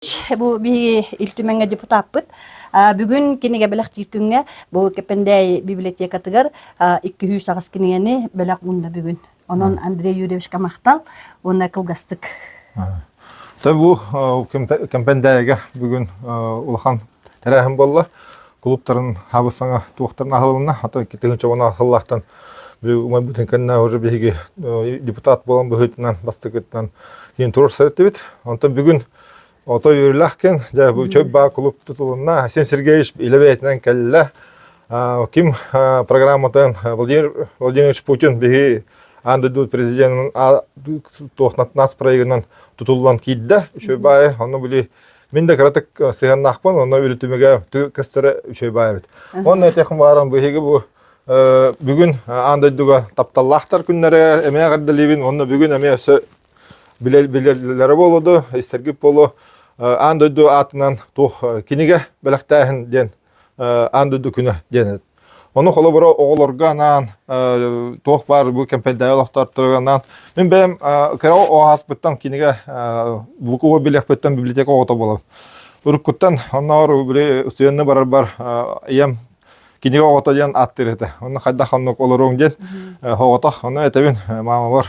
Бу биһиги Ил Түмэҥҥэ депутаппыт. Бүгүн кинигэ бэлэхтиир күҥҥэ бу Кэппэндээйи библиотекатыгар 208 кинигэни бэлэх уунна бүгүн. Онон Андрей Юрьевичка махтал уонна кылгастык. Та бу Кэмпэндээйигэ бүгүн улахан тэрээһин буолла. Клубтарын хабысаҥа туохтарын аһылынна. Ата тыһыынча уон сыллаахтан умайбытын кэннэ уже биһиги депутат буолан быһыытынан бастакыттан киин туруорсар этибит. Онтон бүгүн Ото үөрүүлээх кэн, дьэ бу чөй баа клуб тутулунна. Айсен Сергеевич илэ бэйэтинэн кэллэ. Ким программатын Владимир Владимирович Путин биһи аан дойду президенин туохнатнас проегынан тутуллан киирдэ. Үчүгэй баайы, онно били мин да кыратык сыһыаннаахпын, онно үлүтүмүгэ көстөрө үчүгэй баай эбит. Онно этиэхим бааран биһиги бу бүгүн аан дойдуга тапталлаахтар күннэрэ эмиэ эҕэрдэлиибин, онно бүгүн эмиэ өссө билэллэрэ буолуо дуо, истэргит буолуо. Аан дойду аатынан туох кинигэ бэлэхтээһин диэн аан дойду күнэ диэн. Ону холобура оҕолорго анаан туох баар бу кэмпэндээйи олохтоохторугар анаан мин бэйэм кыра оҕо ааспыттан кинигэ буква билиэхпиттэн библиотека оҕото буолабын. Уруккуттан оннооҕор били устудьуонна барарбар ийэм кинигэ оҕото диэн ааттыыр этэ. Онно хайдах оннук олоруоҥ диэн оҕотох ону этэбин маамабар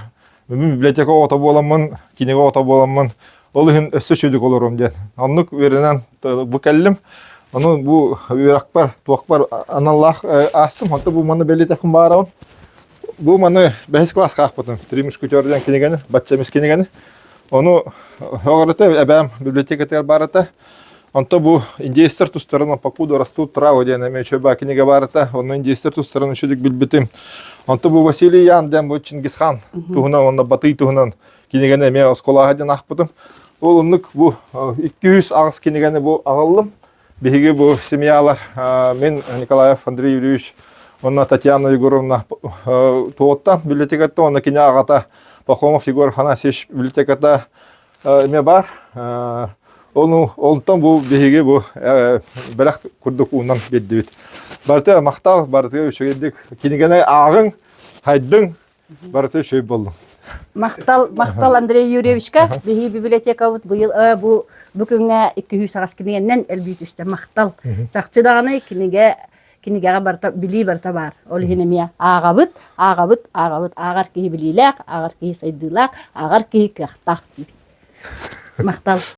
Мин библиотека оҕото буоламмын, кинигэ оҕото буоламмын, ол иһин өссө үчүгүйдүк олоруом диэн. Оннук үөрэнэн бу кэллим. Ону бу үөрэхпэр, туохпар аналлаах аастым. Онто бу маны бэлиэтэхпин баарабын. Бу маны бэһис кылааска аахпытым. Три мушкетера диэн кинигэни, бачча эмис кинигэни. Ону оҕорото эбээм библиотекатыгар баар этэ. Онто бу индейстэр тустарынан «Покуда растут травы» диэн эмиэ үчүгэй кинигэ баар этэ. Онно индейстэр тустарын үчүгүйдүк билбитим. Онто бу Василий Ян диэн бу Чингисхан туһунан уонна Батый туһунан кинигэни эмиэ оскуолаҕа диэн аахпытым. Ол оннук бу 208 кинигэни бу аҕаллым. Биһиги бу семьялар мин Николаев Андрей Юрьевич уонна Татьяна Егоровна туоттан библиотекаттан уонна кини аҕата Пахомов Егор Афанасьевич библиотеката эмиэ баар. Ону онтон бу биһиги бу бэлэх курдук уунан биэрдибит. Барыта махтал, барытыгар үчүгэйдик кинигэни ааҕыҥ, хайдыҥ, барыта үчүгэй буоллун. Махтал, махтал Андрей Юрьевичка. Биһиги библиотекабыт быйыл бу бу күҥҥэ 208 кинигэннэн элбии түстэ. Махтал. Чахчы даҕаны кинигэ кинигэҕэ барыта билии барыта баар. Ол иһин эмиэ ааҕабыт, ааҕабыт, ааҕабыт. Ааҕар киһи билиилээх, ааҕар киһи сайдыылаах, ааҕар киһи кыахтаах диибит. Махтал.